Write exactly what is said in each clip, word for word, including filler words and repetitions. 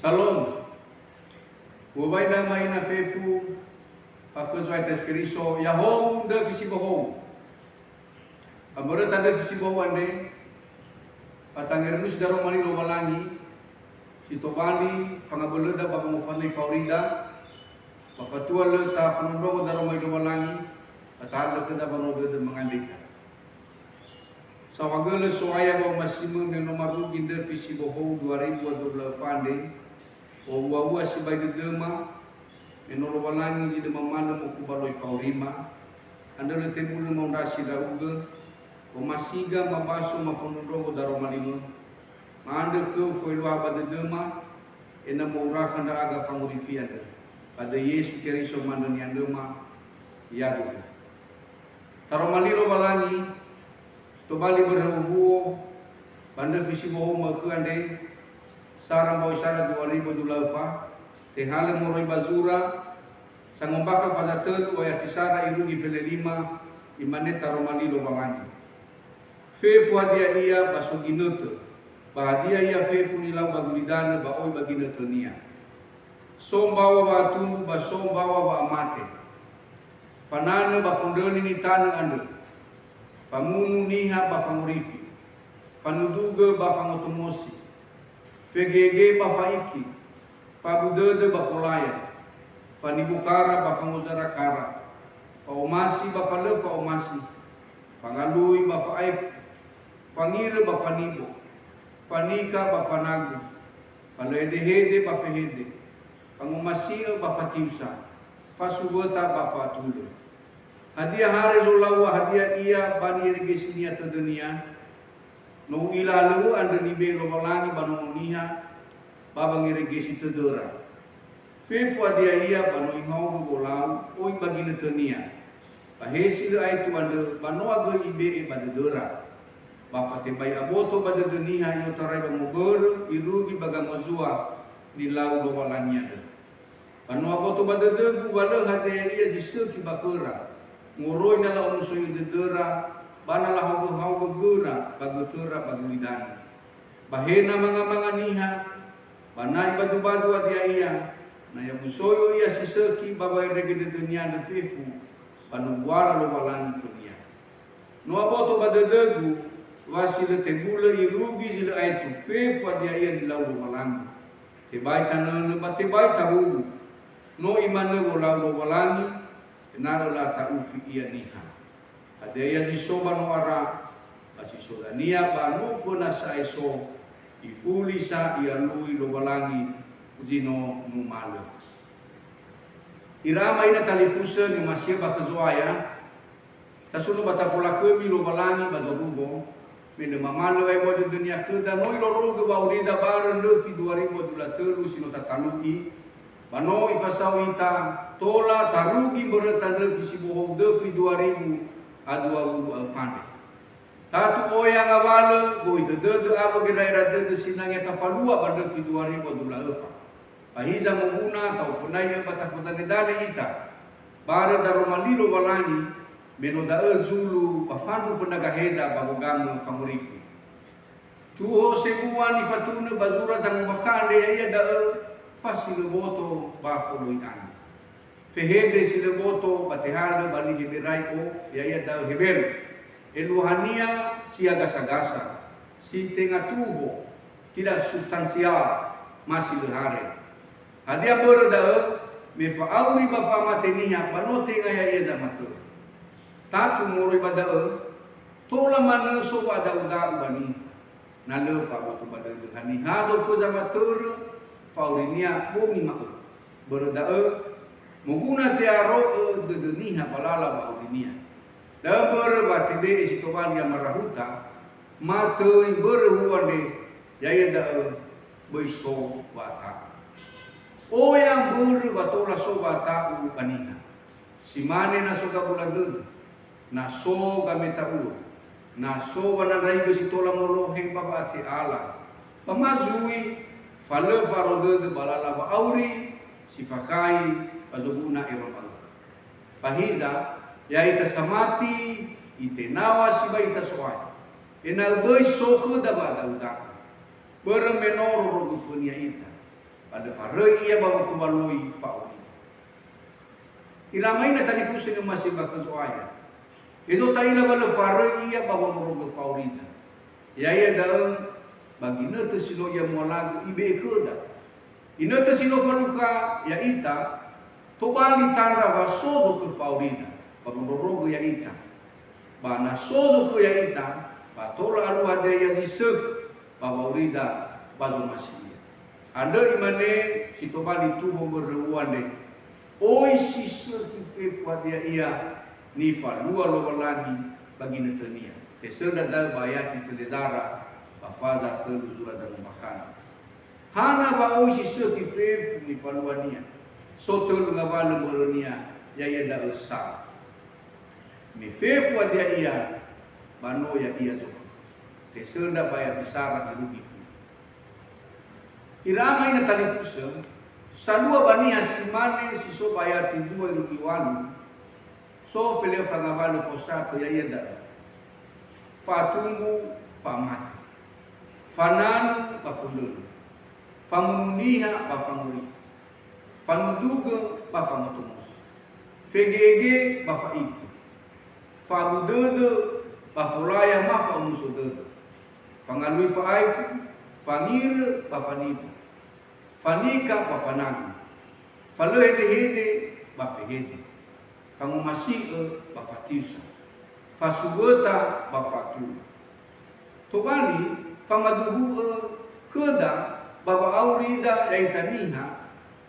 Salom. Uŵa'ö ina fefu, ba khö Zo'aya Yesu Keriso, ya'ahowu ndröfi si bohou. Ba mböröta ndröfi si bohou andre, ba tangerönusi daroma li Lowalangi, si tobali fangabölöda ba wangofanö Ifaorida, ba fatua lö tafondrondrongo daroma li Lowalangi, ba tahalö khöda ba no dödö mangandrita. Saohagölö So'aya wa'omasimö me no marugi ndröfi si bohou dua ribu a dua puluh dua andre, owuawua sibai dödöma, me no Lowalangi zi lö mamalö mokubaloi faorima, andrö lö tebulö maondrasi ndra'ugö, omasiga mabaso mafondrondrongo daroma limö, ma'andrö khöu foeluaha ba dödöma, ena'ö mo'urakha ndra'aga fangorifi andrö. Ba döi Yesu Keriso ma'andrö ni'andröma, ya'ahowu. Taroma li Lowalangi, si tobali börö huhuo, ba ndröfi si bohou ma'ökhö andre, sara mbawai sara dua ribu dua puluh dua öfa, tehalö moroi ba zura, sangombakha faza tölu ayati sara irugi felelima, imane taroma li Lowalangi. Fefu hadia ia ba so ginötö, ba hadia ia fefu nilau ba gulidanö ba oi ba ginötönia. So mbaŵa wa'atumbu ba so mbaŵa wa'amate. Fananö ba fondröni nitanö andrö. Famunu niha ba fangorifi. Fanudugö ba fangotomosi. Fegege ba fa'iki. Fabu dödö ba folaya. Fanibokara ba fangozarakara. Fa'omasi ba falö fa'omasi. Fangalui ba fa'aeku. Fangirö ba fanibo. Fanika ba fanagu. Falö hedehede ba fehede. Fangomasi'ö ba fatiusa, fasuwöta ba fa'atulö. Hadia hare zolaŵa hadia ia ba niregesinia tödönia? No u'ila halöŵö andrö nibe'e Lowalangi ba Nono Niha ba wangeregesi tödöra. Fefu hadia ia ba no ihaogö wolau oi ba ginötönia? Ba he si lö aetu andrö ba noa göi ibe'e ba dödöra. Ba fatebai aboto ba dödö niha i'otarai wamobörö irugi ba gamozua nilau Lowalangi andrö. Ba no aboto ba dödögu wa lö hadia ia zi sökhi ba khöra, moroi na la'omusoi'ö dödöra, ba na lahaogö-haogö göra ba götöra ba gulidanö. Ba he na manga-manga niha, ba na ibadu-badu hadia ia, na i'omusoi'ö ia si sökhi ba waerege dödönia andrö fefu, ba no buala Lowalangi khönia. No aboto ba dödögu, wa si lö tebulö irugi zi lö aetu fefu hadia ia nilau Lowalangi. Tebai tanönö ba tebai tawuwu. No imanö wolau Lowalangi, ena'ö la'ata'ufi ia niha. Hadia ia zi so ba no ara, ba si so dania ba no föna sa'ae so, ifuli sa i'alui Lowalangi zi no numalö. Ira ama ina talifusö ni'omasi'ö ba khö Zo'aya, tasunö ba tafolakhömi Lowalangi ba zorugo, me lö mamalö wa'ebua dödönia khöda no irorogö wa'aurida barö ndröfi dua ribu dua puluh dua tölu si no tatalu'i, ba no ifasao ita tola tarugi mböröta ndröfi si bohou döfi dua ribu a dua wulu a öfa andre. Tatu oya ngawalö, gohitö dödö awö gera'era dödö sinangea tafalua ba ndröfi dua ribu a dua puluh a öfa. Ba hiza moguna ta'ofönaigö ba tafodane-dane ita. Barö daroma li Lowalangi, me no da'ö zulu ba fandu föna gaheda ba wogamö fangorifi. Tuho sebua nifatunö ba zura zangombakha andre ya'ia da'ö fasilö boto ba foloi angö. Fehede si lö boto ba tehalö ba niha Heberai'o, ya'ia da'ö Heberu. Eluahania si ya gasa-gasa, si tenga tuho, tidak substansial, ma si lö hare. Hadia mbörö da'ö? Me fa'auri ba fa'amate niha ba no tenga ya'ia zamatörö. Tatu moroi ba da'ö, tola manö so wa'ada'u-da'u ba niha. Na lö fa'aboto ba dödö haniha zokhö zamatörö, fa'aurinia bongi ma'ökhö. Börö da'ö, moguna te'aro'ö dödö niha ba lala wa'aurinia. Da'ö mbörö wa tebe'e si tobali amarahuta, ma töi mbörö huo andre, ya'ia da'ö böi so wa'ata'u. Oya mbörö wa tola so wa'ata'u ba niha. Si mane na so gabula dödö, na so gameta'uö, na so wanandraigö si tola molohe ba wa'ate'ala, ba ma zui, fa lö fa'aro dödö ba lala wa'auri si fakhai ba zoguna ero ma'ökhö. Ba hiza, ya'ita samati, itenaw̃a sibai ita So'aya, ena'ö böi so khöda wa'ada'u-da'u, börö me no rorogöfönia ita. Ba lö faröi ia ba wokubaloi fa'aurida. Ira ama ina talifusö ni'omasi'ö ba khö Zo'aya. Hezo ta'ila wa lö faröi ia ba wondrorogö fa'aurida. Ya'ia da'ö ba ginötö si no ia mualagö ibe'e khöda. Ginötö si no falukha ya'ita, tobali tandra wa so zokhö fa'aurida, ba wondrorogö ya'ita. Ba na so zokhö ya'ita, ba tola alua hadia ia zi sökhi ba wa'aurida ba zomasi ia. Andrö imane si tobali tuho mbörö andre, oi si sökhi fefu hadia ia nifalua Lowalangi ba ginötönia. Tesöndra da'ö ba ayati felezara ba faza tölu zura danö mbakana. Hana wa oi si sökhi fefu nifaluania? So tölu ngawalö mbörönia, ya'ia da'ö sara. Me fefu hadia ia, ba no ya'ia zokhö. Tesöndra ba ayati sara irugi fulu. Ira ama ina talifusö, salua ba niha si mane si so ba ayati dua irugi walu, so feleo fangawalö fosatö, ya'ia da'ö: Fa'atumbu, fa'amate. Fananu ba fondrönö. Famono niha ba fangorifi. Fanundrugö ba fangotomosi. Fege'ege ba fa'iti. Fa'abu dödö ba folaya ma fa'omuso dödö. Fangalui fa'aekhu, fangirö ba fanibu. Fanika ba fananu. Falö hedehede ba fehede. Fangomasi'ö ba fatiusa. Fasuwöta ba fa'atulö. Tobali, famaduhu'ö khöda ba wa'aurida ya'ita niha,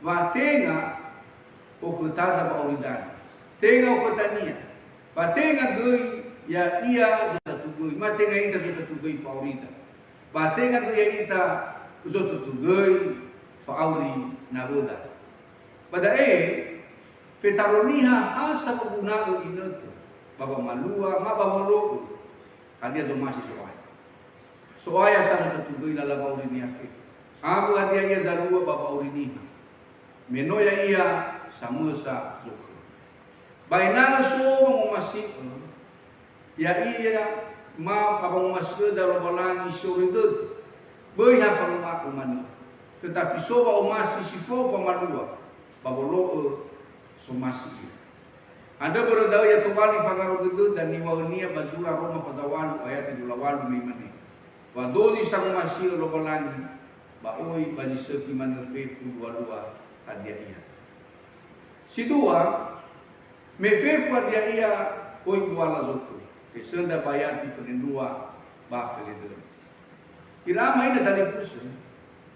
wa tenga okhötada wa'aurida andre. Tenga okhötania. Ba tenga göi ya'ia zotatu göi, ma tenga ita zotatu göi fa'aurida. Ba tenga göi ya'ita zotatu göi fa'auri nawöda. Ba da'e, fetaro niha ha sa oguna'ö inötö, ba wamalua ma ba wolo'ö, hadia zomasi Zo'aya. So'aya sa zotatu göi lala wa'auri niha fefu. Awö hadia ia zalua ba wa'auri niha. Me no ya'ia samösa zokhö. Ba ena'ö so wangomasi'ö, ya'ia ma ba wangomasi'öda Lowalangi si oroi dödö. Böi ha fanguma'ö manö. Tetapi so wa'omasi si fao famalua, ba wolo'ö somasi ia. Andrö börö da'ö ya tobali fangaro dödöda niŵa'önia ba zura Roma faza walu ayati dua walu me imane, "Wa dozi sangomasi'ö Lowalangi, ba oi ba zi sökhi manö fefu lualua hadia ia." Si dua, me fefu hadia ia, oi buala zokhö. Tesöndra ba ayati felendrua ba feledödö. Ira ama ina talifusö,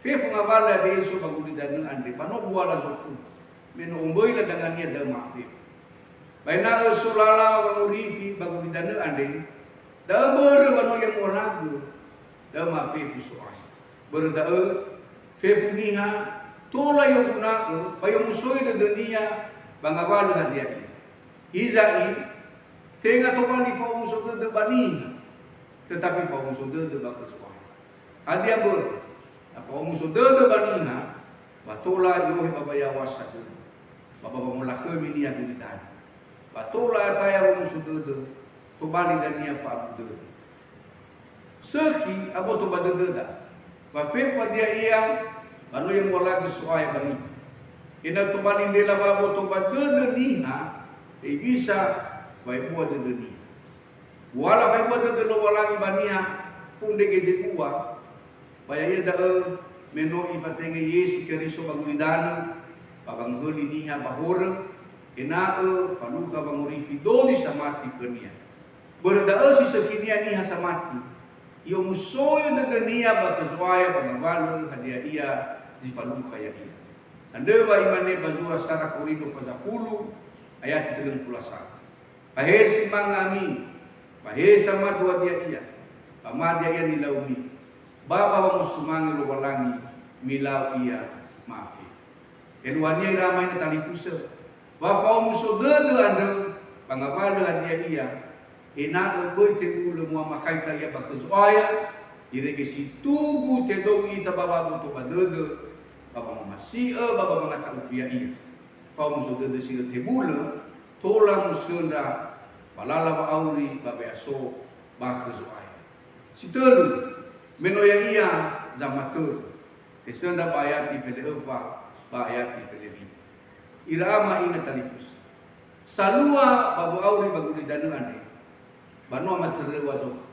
fefu ngawalö hadia ia so ba gulidanö andre, ba no buala zokhö, me no omböi ladangania da'ö ma'afefu. Ba ena'ö so lala wangorifi ba gulidanö andre, da'ö mbörö wa no ia mualagö, da'ö ma'afefu So'aya. Börö da'ö, fefu niha tola i'oguna'ö ba i'omusoi'ö dödönia ba ngawalö hadia ia. Hiza'i, tenga tobali fa'omuso dödö ba niha, tetapi fa'omuso dödö ba khö Zo'aya. Hadia mbörö? Na fa'omuso dödö ba niha, ba tola i'ohe ba wa'awasa dödö, ba ba wangolakhömi niha gulidanö. Ba tola ataya wa'omuso dödö, tobali dania fa'abu dödö. Sökhi aboto ba dödöda, wa fefu hadia ia, ba no ia mualagö So'aya ba niha. Ena'ö tobali ndela wa'aboto ba dödö niha, hewisa wa ebua dödö niha. Buala fa'ebua dödö Lowalangi ba niha, fondrege zebua, ba ya'ia da'ö me no ifatenge Yesu Keriso ba gulidanö, ba wangöhöli niha ba horö, ena'ö falukha wangorifi dozi samati khönia. Börö da'ö si sökhinia niha samati, i'omusoi'ö dödönia ba khö Zo'aya ba ngawalö hadia ia zi falukha ya'ia. Andrö wa imane ba zura sara Korinto faza fulu, ayati telöngfulu a satu. Ba he si manga ami, ba he samadu hadia ia, ba ma hadia ia nilaumi, ba ba wamosumange Lowalangi milau ia ma'afefu. Eluahania ira ama ina talifusö, wa fa'omuso dödö andrö ba ngawalö hadia ia, ena'ö böi tebulö mu'amakhaita ia ba khö Zo'aya, irege si tugu tedou ita ba wa'aboto ba dödö, ba wangomasi'ö, ba ba wangata'ufi ya'ia. Fa'omuso dödö si lö tebulö, tola musöndra ba lala wa'auri ba we'aso ba khö Zo'aya. Si tölu, me no ya'ia zamatörö. Esöndra ba ayati fele'öfa ba ayati felewilu. Ira ama ina talifusö. Salua ba wa'auri ba gulidanö andre, ba no amatöröŵa Zo'aya.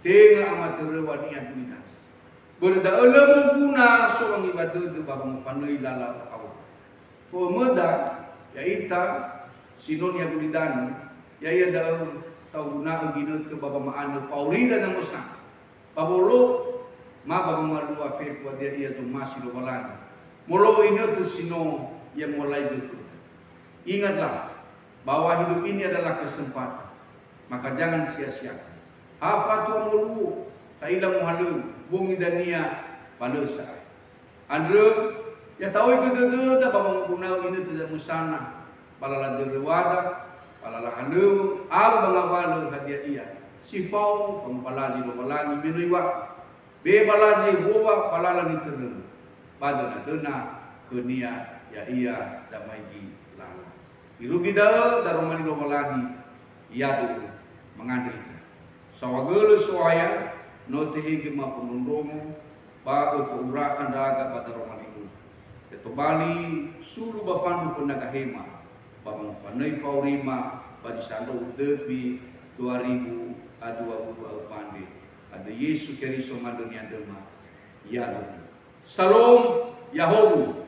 Tenga amatöröŵa niha gulidanö. Börö da'ö lö moguna so wangiwa dödö ba wangofanöi lala wa'auri. Fo'ömöda, ya'ita si no niha gulidanö, ya'ia da'ö ta'oguna'ö ginötö ba wama'anö fa'aurida zamösana. Ba wolo'ö, ma ba wamalua fefu hadia ia zomasi Lowalangi. Molo'ö inötö si no Ia mu'alaigö khöda. Ingatlah, bahwa hidup ini adalah kesempatan. Maka jangan sia-siakan. Ha fatua moluo, ta'ila mohalöŵö, bongi dania, ba lö sa'ae. Andrö, ya ta'oigö dödöda ba wangoguna'ö inötö zamösana, ba lala döröwada, ba lala halöŵö, awö ba ngawalö hadia ia si fao fangobalazi Lowalangi me no Iŵa'ö. Be balazi Yehowa ba lala nitöröma, ba döna-döna khö-Nia, ya'ia zamaigi lala. Irugi da'ö daroma li Lowalangi, ya'aduhu, mangandrö ita. Saohagölö So'aya, no tehegö mafondrondrongo, ba öfö'ura kha ndra'aga ba daroma li-Mu. Ya tobali sulu ba fandu föna gahema, ba wangofanöi fa'aurima ba zi sandrohu döfi dua ribu a dua wulu a öfa andre. Andrö Yesu Keriso ma'andrö ni'andröma. Ya'aduhu. Salom, ya'ahowu.